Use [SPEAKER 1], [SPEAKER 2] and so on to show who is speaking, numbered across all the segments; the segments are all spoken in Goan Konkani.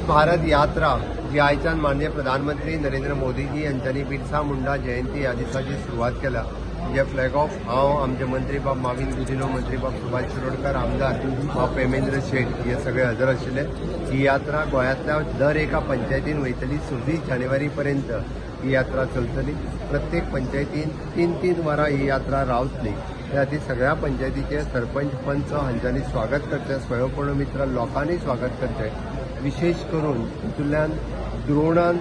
[SPEAKER 1] विकसीत भारत यात्रा जी आयच्यान माननीय प्रधानमंत्री नरेंद्र मोदीजी यांच्यानी बिरसा मुंडा जयंती ह्या दिसाची सुरवात केल्या, जे फ्लॅग ऑफ हांव, आमचे मंत्री बाब माविन गुदिन्हो, मंत्री बाब सुभाष शिरोडकर, आमदार बाब प्रेमेंद्र शेट हे सगळे हजर आशिल्ले. ही यात्रा गोंयांतल्या दर एका पंचायतीन वयतली. 26 जानेवारी पर्यंत ही यात्रा चलतली. प्रत्येक पंचायतीन 3-3 वरां ही यात्रा रावतली. त्या खातीर सगळ्या पंचायतीचे सरपंच, पंच हांच्यांनी स्वागत करचें, स्वयंपूर्ण मित्र लोकांनी स्वागत करचें. विशेश करून तितूंतल्यान द्रोणान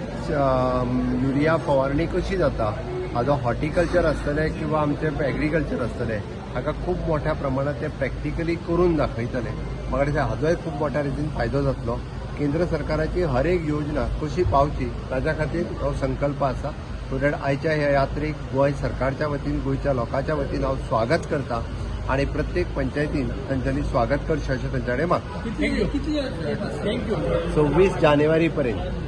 [SPEAKER 1] युरिया फवारणी कशी जाता, हाजो हॉर्टिकल्चर आसतलें किंवा आमचें एग्रीकल्चर आसतलें, हाका खूब मोठ्या प्रमाणात ते प्रॅक्टिकली करून दाखयतले. म्हाका दिसता हाजोय खूब मोठ्या रितीन फायदो जातलो. केंद्र सरकाराची हर एक योजना कशी पावची ताच्या खातीर हो संकल्प आसा. सो that आयच्या ह्या यात्रेक गोंय सरकारच्या वतीन, गोंयच्या लोकांच्या वतीन हांव स्वागत करता आणि प्रत्येक पंचायतीन तांच्यांनी स्वागत करचें अशें तांच्या कडेन मागता.
[SPEAKER 2] कितली
[SPEAKER 1] 26 जानेवारी पर्यंत.